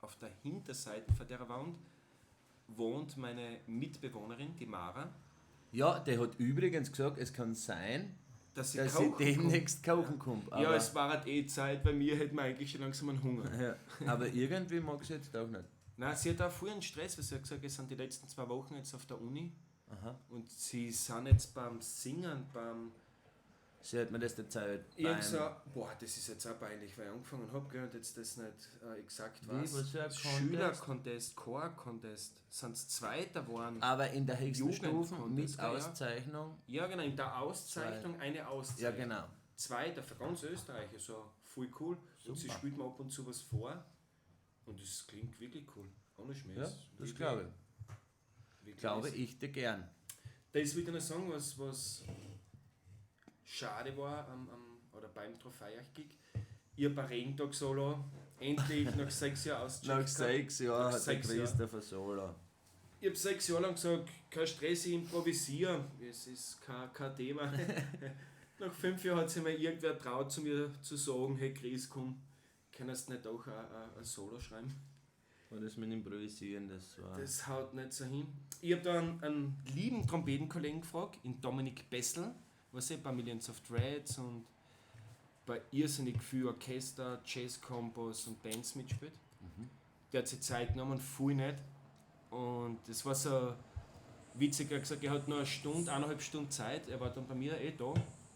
auf der Hinterseite von der Wand wohnt meine Mitbewohnerin, die Mara, Ja, der hat übrigens gesagt, es kann sein, dass sie dass sie kochen kommt. demnächst kochen kommt. Ja, Aber, es war halt eh Zeit, bei mir hätte man eigentlich schon langsam einen Hunger. ja, aber irgendwie mag sie jetzt auch nicht. Nein, sie hat auch früher einen Stress, weil sie hat gesagt, es sind die letzten 2 Wochen jetzt auf der Uni. Aha. Und sie sind jetzt beim Singen, beim Sie hat mir das erzählt. Irgend so, boah, das ist jetzt auch peinlich, weil ich angefangen habe, gell, und jetzt das nicht exakt Wie, weiß. was für ein Contest? Schüler-Contest, Chor-Contest, sind es Zweiter geworden. Aber in der höchsten Jugend- Stufe mit Contest, ja. Auszeichnung. Ja, genau, in der Auszeichnung eine Ja, Auszeichnung. genau. Zweiter für ganz Österreich, also voll cool. Und sie Super. spielt mir ab und zu was vor. Und das klingt wirklich cool. Ohne Schmäh. Ja, das glaube ich. ich. Glaube ich dir gern. Das will ich noch sagen, was schade war oder beim Trophäe-Gig. Ich hab ein Regentag-Solo endlich nach 6 Jahren ausgecheckt. Nach gehabt. 6 Jahren Nach hat der 6 Jahren. Christopher Solo. Ich hab 6 Jahre lang gesagt, kein Stress, ich improvisiere. Es ist kein Thema. Nach 5 Jahren hat sich mir irgendwer traut, zu mir zu sagen, hey Chris, komm, kannst du nicht auch ein Solo schreiben? Und das mit Improvisieren, das war. Das haut nicht so hin. Ich habe da einen lieben Trompetenkollegen gefragt, in Dominik Bessel, was ich bei Millions of Dreads und bei irrsinnig viel Orchester, Jazz-Combos und Bands mitspielt. Der hat sich Zeit genommen, voll nicht. Und das war so witzig, er hat gesagt, er hat nur eine Stunde, 1,5 Stunden Zeit. Er war dann bei mir eh da,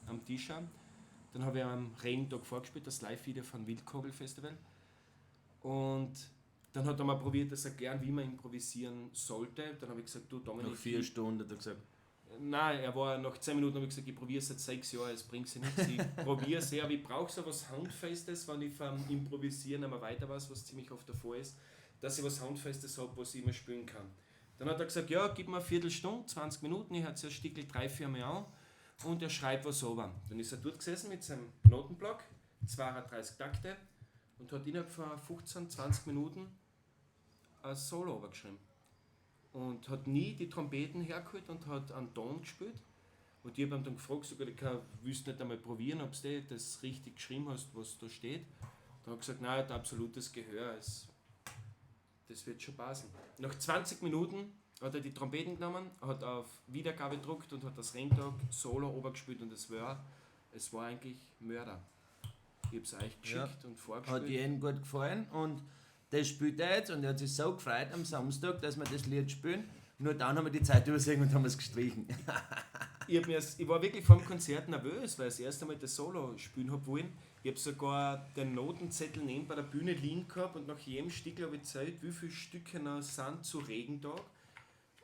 am Tisch. Auch. Dann habe ich am Regentag vorgespielt, das Live-Video von Wildkogel Festival. Und dann hat er mal probiert, das erklären, wie man improvisieren sollte. Dann habe ich gesagt, du Dominik. Nach 4 Stunden hat er gesagt, Nein, er war nach 10 Minuten, habe ich gesagt, ich probiere es seit 6 Jahren, es bringt sich nichts. Ich probiere es sehr, aber ich brauche so was Handfestes, wenn ich vom Improvisieren einmal weiter weiß, was ziemlich oft der Fall ist, dass ich was Handfestes habe, was ich immer spielen kann. Dann hat er gesagt, ja, gib mir eine Viertelstunde, 20 Minuten, ich hatte ein Stickel 3, 4 Mal an und er schreibt was runter. Dann ist er dort gesessen mit seinem Notenblock, 32 Takte und hat innerhalb von 15, 20 Minuten ein Solo geschrieben. Und hat nie die Trompeten hergeholt und hat einen Ton gespielt. Und ich habe ihn dann gefragt, sogar, ich willst nicht einmal probieren, ob du das richtig geschrieben hast, was da steht. Dann hat er gesagt, nein, er hat absolutes Gehör, es Das wird schon passen. Nach 20 Minuten hat er die Trompeten genommen, hat auf Wiedergabe gedruckt und hat das Renntag Solo obergespielt und es war eigentlich Mörder. Ich hab's euch geschickt und vorgespielt. Hat jedem gut gefallen und das spielt er jetzt und er hat sich so gefreut am Samstag, dass wir das Lied spielen. Nur dann haben wir die Zeit übersehen und haben es gestrichen. Ich war wirklich vor dem Konzert nervös, weil ich das erste Mal das Solo spielen habe wollen. Ich habe sogar den Notenzettel neben bei der Bühne liegen gehabt und nach jedem Stück habe ich gezählt, wie viele Stücke noch sind zu Regentag.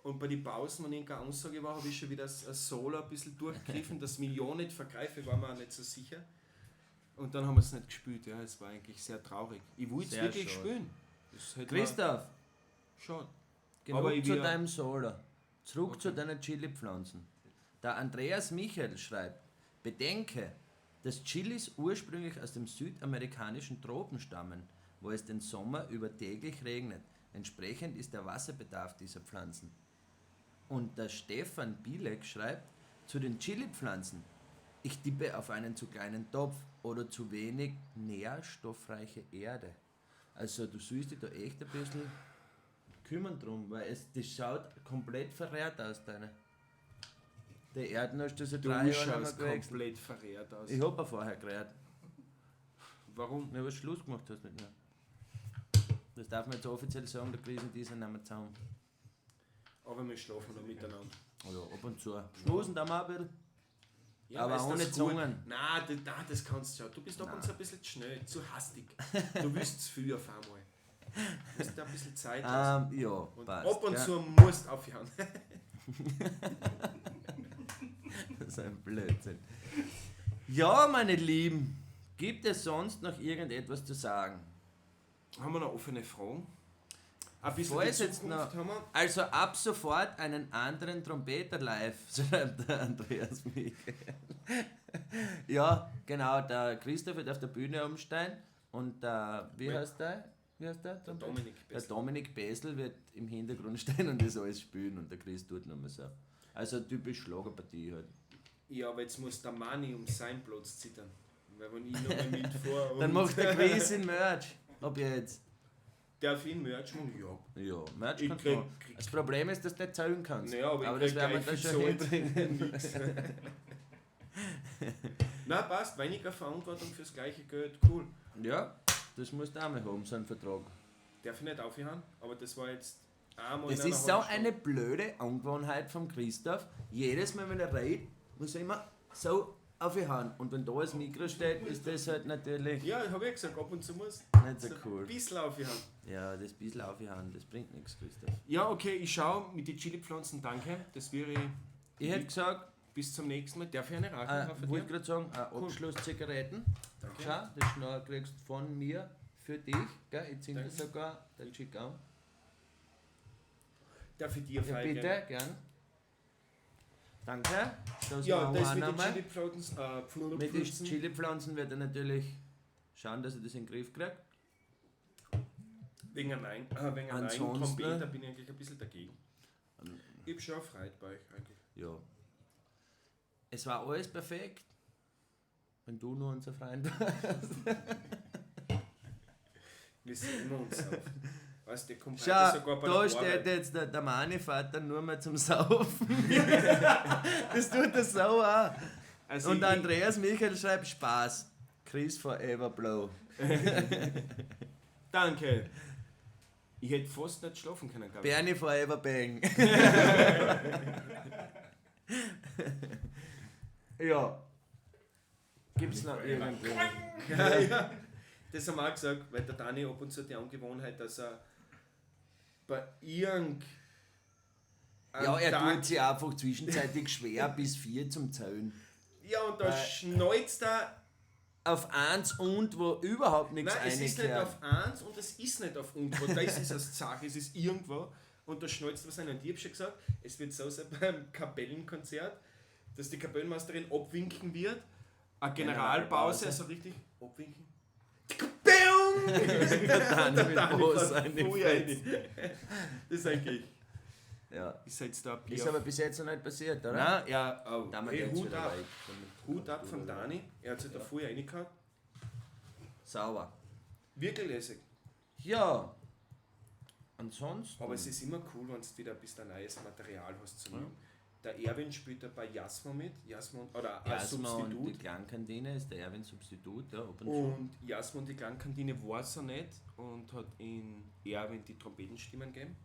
Und bei den Pausen, wenn irgendeine Ansage war, habe ich schon wieder das Solo ein bisschen durchgegriffen, dass mich ja nicht vergreife, war mir auch nicht so sicher. Und dann haben wir es nicht gespielt, ja, es war eigentlich sehr traurig. Ich wollte es wirklich schade. spielen. Das hätte Christoph, schade. genug Aber ich zu will- deinem Solo. Zurück zu deinen Chili-Pflanzen. Der Andreas Michael schreibt, bedenke, dass Chilis ursprünglich aus dem südamerikanischen Tropen stammen, wo es den Sommer über täglich regnet. Entsprechend ist der Wasserbedarf dieser Pflanzen. Und der Stefan Bielek schreibt, zu den Chili-Pflanzen, ich tippe auf einen zu kleinen Topf oder zu wenig nährstoffreiche Erde. Also du sollst dich da echt ein bisschen kümmern drum, weil das schaut komplett verrehrt aus, deine. Die Erden hast du seit Du 3 Jahren nicht mehr schaust gewechselt. komplett verrehrt aus. Ich hab auch vorher gerät, Warum? weil du Schluss gemacht hast mit mir. Das darf man jetzt offiziell sagen, der Chris und ich sind nicht mehr zusammen. Aber wir schlafen noch miteinander. Also ab und zu. Schmusen da mal ein bisschen. Ja, Aber weißt, ohne das gut. Zungen. Nein, das kannst du schon. Du bist ab und zu ein bisschen zu schnell, zu hastig. Du willst zu viel auf einmal. Du musst da ein bisschen Zeit lassen. Ja, Und passt. ab und gell? zu musst du aufhören. Das ist ein Blödsinn. Ja, meine Lieben, gibt es sonst noch irgendetwas zu sagen? Haben wir noch offene Fragen? Ein bisschen Falls die jetzt Zukunft noch- haben wir. Also ab sofort einen anderen Trompeter live, schreibt der Andreas Michael. Ja, genau, der Christoph wird auf der Bühne umsteigen und der, wie Ja. heißt der? Wie heißt der? Der Trompeter? Dominik Der Bessel. Dominik Bessel wird im Hintergrund stehen und das alles spielen und der Chris tut noch mal so. Also typisch Schlagerpartie halt. Ja, aber jetzt muss der Mani um seinen Platz zittern. Weil wenn ich nochmal mitfahre. Dann und- macht der Chris in Merch. Ab jetzt. Darf ich Merch machen? Ja. Ja, Merch Ich kannst du krieg- machen. Das Problem ist, dass du nicht zahlen kannst. Naja, aber ich aber das krieg werden wir gleich dann viel schon Zahlt. hinbringen. Nix. Na passt, weniger Verantwortung fürs gleiche Geld, cool. Ja, das musst du auch mal haben, so einen Vertrag. Darf ich nicht aufhören, aber das war jetzt einmal Das in einer ist so halben eine blöde Angewohnheit vom Christoph. Jedes Mal, wenn er redet, muss er immer so aufhauen. Und wenn da das Mikro steht, ist das halt natürlich Stunde. Ja, habe ich ja gesagt, ab und zu muss nicht so cool. ein bisschen aufhören. Ja, das bisschen aufhauen, das bringt nichts, Christoph. Ja, okay, ich schaue mit den Chili-Pflanzen, danke. Das wäre Ich hätte gesagt, bis zum nächsten Mal. Darf ich eine rauchen? von wollte dir? gerade sagen, Abschlusszigaretten. Danke. Schau, das Schnorr kriegst du von mir für dich. Gell? Ich zünd Danke. das sogar den Chick an. Darf ich dir Ja, feiern? bitte, gern. Danke. Das Ja, machen wir das auch mit den nochmal. Chili-Pflanzen. Mit den Pflanzen. Chili-Pflanzen wird er natürlich schauen, dass er das in den Griff kriegt. Wegen einem neuen, wegen einem neuen Ansonsten- Trompeter bin ich eigentlich ein bisschen dagegen. Ich hab schon eine Freude bei euch eigentlich. Ja. Es war alles perfekt. Wenn du nur unser Freund warst. Wir sehen immer uns auf. Weißt du, der kommt Schau, heute sogar bei da der steht Arbeit. jetzt der Mani-Vater nur mal zum Saufen. Das tut er so auch. Also Und ich- der Andreas Michael schreibt Spaß. Chris forever blow. Danke. Ich hätte fast nicht schlafen können, glaube ich. Bernie forever bang. Ja. Gibt's noch irgendwo? Ja, ja. Das haben wir auch gesagt, weil der Dani ab und zu die Angewohnheit, dass er bei irgendeinem Ja, er Tag- tut sich einfach zwischenzeitlich schwer bis 4 zum Zählen. Ja, und da Weil- schneuzt er. Auf eins und wo überhaupt nichts Nein, es ist nicht reingehört. auf eins und es ist nicht auf und. Wo das ist das Zach, es ist irgendwo und da schneuzt was rein. Und ich hab schon gesagt, es wird so sein beim Kapellenkonzert, dass die Kapellenmeisterin abwinken wird. Eine Generalpause, Generalpause. also richtig abwinken. Bäum! Der Dani mit Dani Hose fährt rein die voll Fresse. rein. Das ist eigentlich. Ja. Ist jetzt da ein Bier Ist aber bis jetzt noch nicht passiert, oder? Nein, ja, oh. Da Hey, geht's Hut wieder ab. weiter. Hut ab vom Dani. Er hat sich da voll reingehauen. Sauber. Wirklich lässig. Ja. Ansonsten. Aber es ist immer cool, wenn du wieder ein bisschen neues Material hast zum Üben. Der Erwin spielt da bei Jasmo mit, Jasmo oder als Jasma und die Substitut. Klangkantine ist der Erwin Substitut, ja, ab und zu. Und Jasmo und die Klangkantine weiß er nicht und hat in Erwin die Trompetenstimmen gegeben.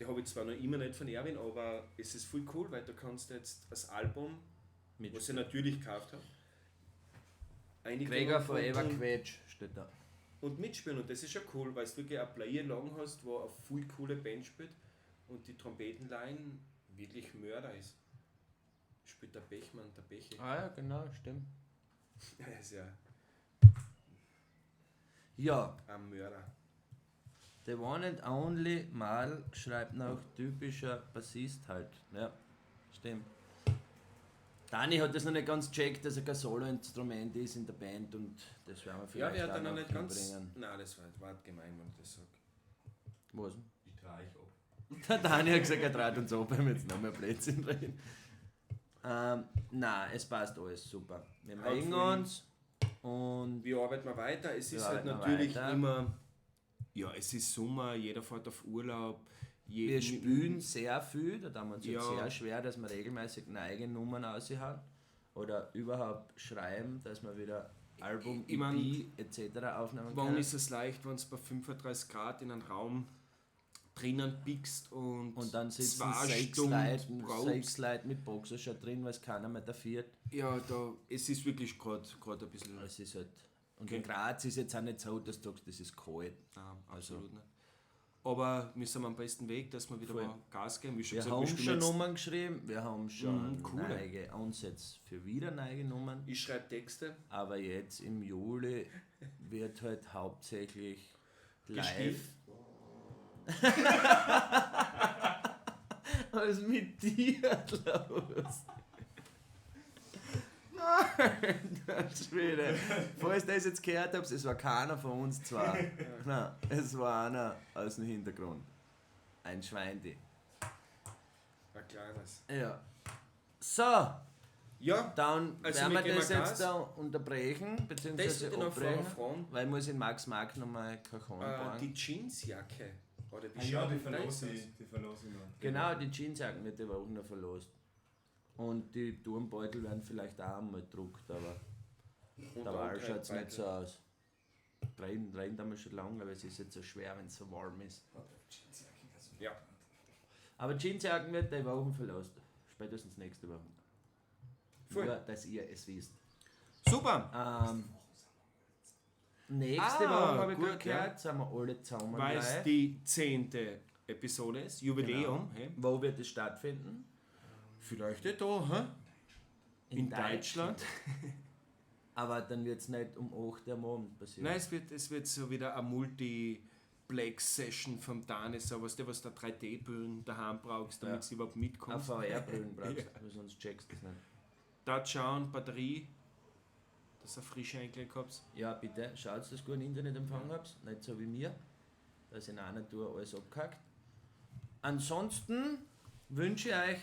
Die habe ich zwar noch immer nicht von Erwin, aber es ist voll cool, weil du kannst jetzt das Album, Mit was ich natürlich gekauft habe, eingeben Gregor und- Forever und, Quetsch steht da. und mitspielen. Und das ist ja cool, weil du wirklich ein Play-Along hast, wo eine voll coole Band spielt und die Trompetenline wirklich Mörder ist. Spielt der Bechmann, der Bechi. Ah ja, genau, stimmt. Er ist ja Ja, ein Mörder. The One and Only Mal schreibt noch typischer Bassist halt. Ja, stimmt. Dani hat das noch nicht ganz gecheckt, dass er kein Solo-Instrument ist in der Band und das werden wir Ja, vielleicht der hat auch dann noch noch nicht ganz. hinbringen. Nein, das war gemein, wenn ich das sage. Was? Ich trage ich ab. Der Dani hat gesagt, er trat uns ab, wenn wir jetzt noch mehr Plätzchen reden. Nein, es passt alles super. Wir Haut mögen voll. uns und Wir arbeiten mal weiter. Es Wir ist halt arbeiten natürlich weiter. immer. Ja, es ist Sommer, jeder fährt auf Urlaub. wir spielen sehr viel. Da tun wir uns jetzt Ja. sehr schwer, dass wir regelmäßig neue Nummern raushauen oder überhaupt schreiben, dass wir wieder Album, Ich mein, EP etc. aufnehmen Wann können. ist es leicht, wenn es bei 35 Grad in einem Raum drinnen pickst und, Und dann sitzen zwei sechs Stunden Leute, brauchst. sechs Leute mit Boxer schon drin, weil es keiner mehr dafür. Ja, da, es ist wirklich gerade ein bisschen. Es ist halt. Und Okay. in Graz ist jetzt auch nicht so, dass du sagst, das ist kalt. Nein, absolut nicht. Aber wir sind am besten Weg, dass wir wieder Voll. mal Gas geben. Wie schon Wir gesagt, haben wir spielen schon jetzt- Nummern geschrieben, wir haben schon coole. neue Ansätze für wieder neue Nummern. Ich schreibe Texte. Aber jetzt im Juli wird halt hauptsächlich live. Gespielt. Was ist mit dir los? Nein, das Schwede. Falls ihr das jetzt gehört habt, es war keiner von uns zwei. Nein, es war einer aus dem Hintergrund. Ein Schweindi. Ein kleines. Ja. So, Ja, dann Also werden wir wir geben das Gas. jetzt da unterbrechen, das beziehungsweise würde ich noch vorher abbrechen, fragen. weil ich muss in Max Mark nochmal Cajon bauen. Die Jeansjacke. Oder wie Ah, ja, schaut die denn das verlose aus? ich. Die verlose ich noch. Genau, die Jeansjacken wird die Woche noch verlost. Und die Turnbeutel werden vielleicht auch einmal gedruckt, aber Und der Wahl auch schaut es kein nicht so aus. Reden, reden haben wir schon lange, aber es ist jetzt so schwer, wenn es so warm ist. Ja. Aber Jeansjacken wird die Woche verlost. Spätestens nächste Woche. Voll. Nur, dass ihr es wisst. Super, Nächste Ah, Woche habe ich gut, gerade gehört, sind wir alle zusammen weil es live. die 10. Episode ist, Jubiläum. Genau. Hey? Wo wird es stattfinden? Vielleicht nicht da, hä? In Deutschland. Aber dann wird es nicht um 8 Uhr am Abend passieren. Nein, es wird so wieder eine Multiplex-Session vom Dani, so was du, was da 3D-Brillen daheim brauchst, damit Ja. du überhaupt Eine mitkommst. VR-Brillen brauchst, weil sonst checkst du es nicht. Touch on, Batterie, dass ihr frisch eingelegt habt. Ja, bitte, schaut, dass ihr guten Internetempfang habt, nicht so wie mir, dass in einer Tour alles abkackt. Ansonsten wünsche ich euch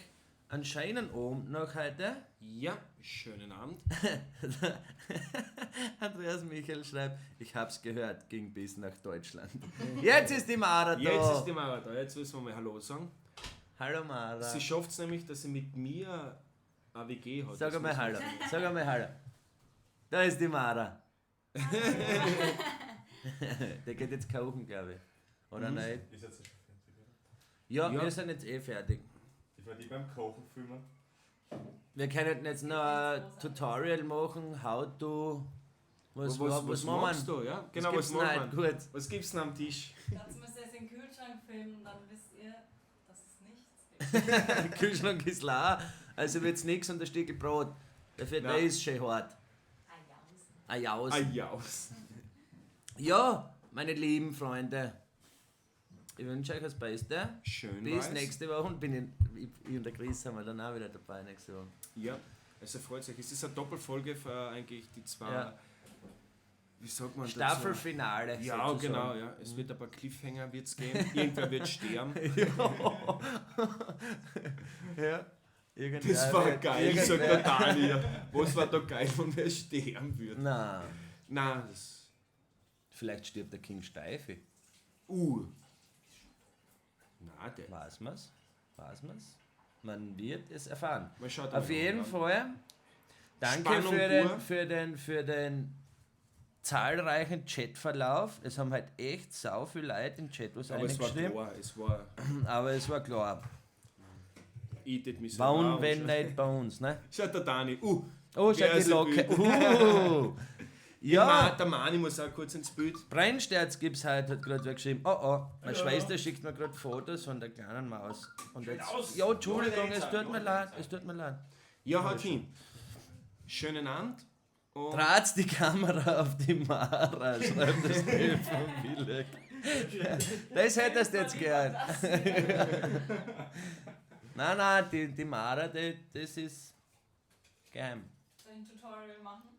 einen schönen Abend noch heute. Ja, schönen Abend. Andreas Michael schreibt, ich hab's gehört, ging bis nach Deutschland. Jetzt ist die Mara da. Jetzt ist die Mara da, jetzt müssen wir mal Hallo sagen. Hallo Mara. Sie schafft es nämlich, dass sie mit mir eine WG hat. Sag Das einmal muss man Hallo. sagen. Sag einmal Hallo. Da ist die Mara. Der geht jetzt kochen, glaube ich. Oder nicht? Ist jetzt schon fertig, oder? Ja, Ja. wir sind jetzt eh fertig. Ich war die beim Kochen filmen. Wir können jetzt noch ein Tutorial machen, how to. Was, was, was, machen magst wir? du? Ja? Genau, was was, gibt's mag denn man? heute? Gut. Was gibt's denn am Tisch? Dazu müsst ihr jetzt den Kühlschrank filmen und dann wisst ihr, dass es nichts gibt. Der Kühlschrank ist leer, also wird's nix und der Stückel Brot. Dafür, der Nein. ist schön hart. Ah, Jausen. Ein Jaus. Ah, Jaus. Ja, meine lieben Freunde. Ich wünsche euch das Beste. Schön Bis war's. nächste Woche und bin ich und der Chris sind wir dann auch wieder dabei nächste Woche. Ja, also freut sich. Es ist eine Doppelfolge für eigentlich die zwei, Ja. wie sagt man dazu? Staffelfinale. Ja, sozusagen. genau, ja. Es wird ein paar Cliffhanger wird's geben. Irgendwer wird sterben. Ja. Irgendwer Das war wird- geil, sagt irgendwer- der Daniel. Was war da geil, wenn wer sterben würde? Nein. Nein, das. Vielleicht stirbt der King Steifi. Nein, der. Weiß man's? Weiß man's? Man wird es erfahren. Man schaut Auf mal jeden an. Fall. Danke Spannung für den, pur. für den zahlreichen Chatverlauf. Es haben halt echt sau viel Leute im Chat was Aber es war reingeschrieben. klar, es war. Aber es war klar. Ich tät mich selber Wann, auch wenn anschauen. nicht bei uns, ne? Schaut der Dani. Oh, schau Wer die ist Locke. im Ja, Der Mani muss auch kurz ins Bild. Brennsterz gibt's heute, hat gerade wer geschrieben. Oh oh, meine Schwester schickt mir gerade Fotos von der kleinen Maus. Und jetzt, aus. ja, Entschuldigung, es tut mir Nur leid, es tut mir leid. Ja, haut hin. Schönen Abend. Und Draht's die Kamera auf die Mara, schreibt das Stefan Bilek. Das hättest du jetzt gern. Nein, nein, die Mara, die, das ist geheim. Soll ich ein Tutorial machen?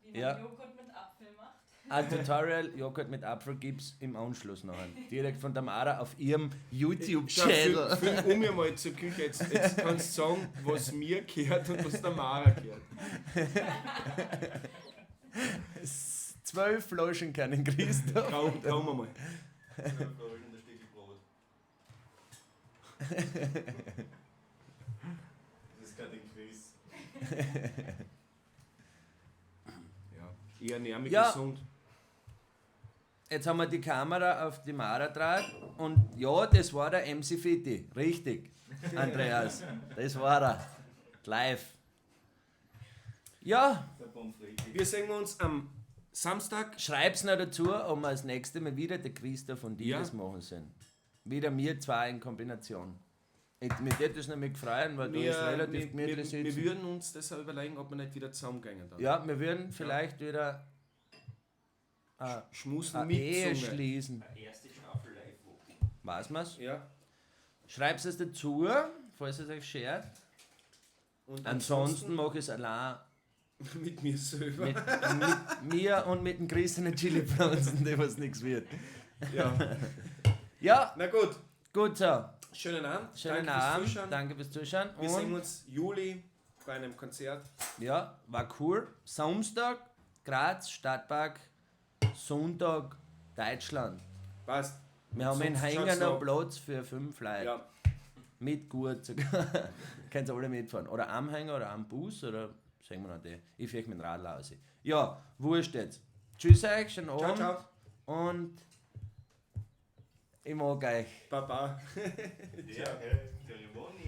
Wie man Ja. Joghurt mit Apfel macht? Ein Tutorial Joghurt mit Apfel gibt's im Anschluss noch. Direkt von der Mara auf ihrem Schau, YouTube-Channel. Film um mir mal zur Küche. Jetzt kannst du sagen, was mir gehört und was der Mara gehört. 12 Flaschen keinen Christoph. Trau mir mal. 12 Flaschen und ein Stück Brot. Das ist gerade den Chris. Ja. Ich ernähre mich Ja. gesund. Jetzt haben wir die Kamera auf die Mara draht und ja, das war der MC Fitti. Richtig, Andreas. Das war er. Live. Ja, Der Pommes frites. Wir sehen uns am Samstag. schreib's noch dazu, ob wir das nächste Mal wieder der Christoph und ich Ja. das machen sollen. Wieder wir zwei in Kombination. Ich, mir würde das nämlich freuen, weil du Wir, ist relativ wir, gemütlich wir sitzen. würden uns das auch überlegen, ob wir nicht wieder zusammengehen dann. Ja, wir würden vielleicht wieder Schmusen eine mit Ehe Zunge. schließen. Erste Staffel Live-Voting. Weiß man's? Ja. Schreib's es dazu, falls es euch schert. Und Ansonsten mache ich es allein mit mir selber. mit mir und mit dem Chris in den Chili-Pflanzen, die was nichts wird. Ja. Ja, Na gut, gut so. schönen Abend. Schönen Danke fürs Abend. Zuschauen. Danke fürs Zuschauen. Wir sehen Und uns Juli bei einem Konzert. ja, war cool. Samstag, Graz, Stadtpark. Sonntag, Deutschland. Passt. Wir haben in Sonst Hängen schaut's noch noch. Platz für 5 Leute. Ja. Mit Gurt sogar. Könnt ihr alle mitfahren. Oder am Hänger oder am Bus oder sagen wir noch die. Ich fahre mit dem Radl aus. Ja, wurscht jetzt. Tschüss euch, schönen Ciao, Abend. ciao. Und ich mag euch. Baba. Ja, okay. Der Yvonne.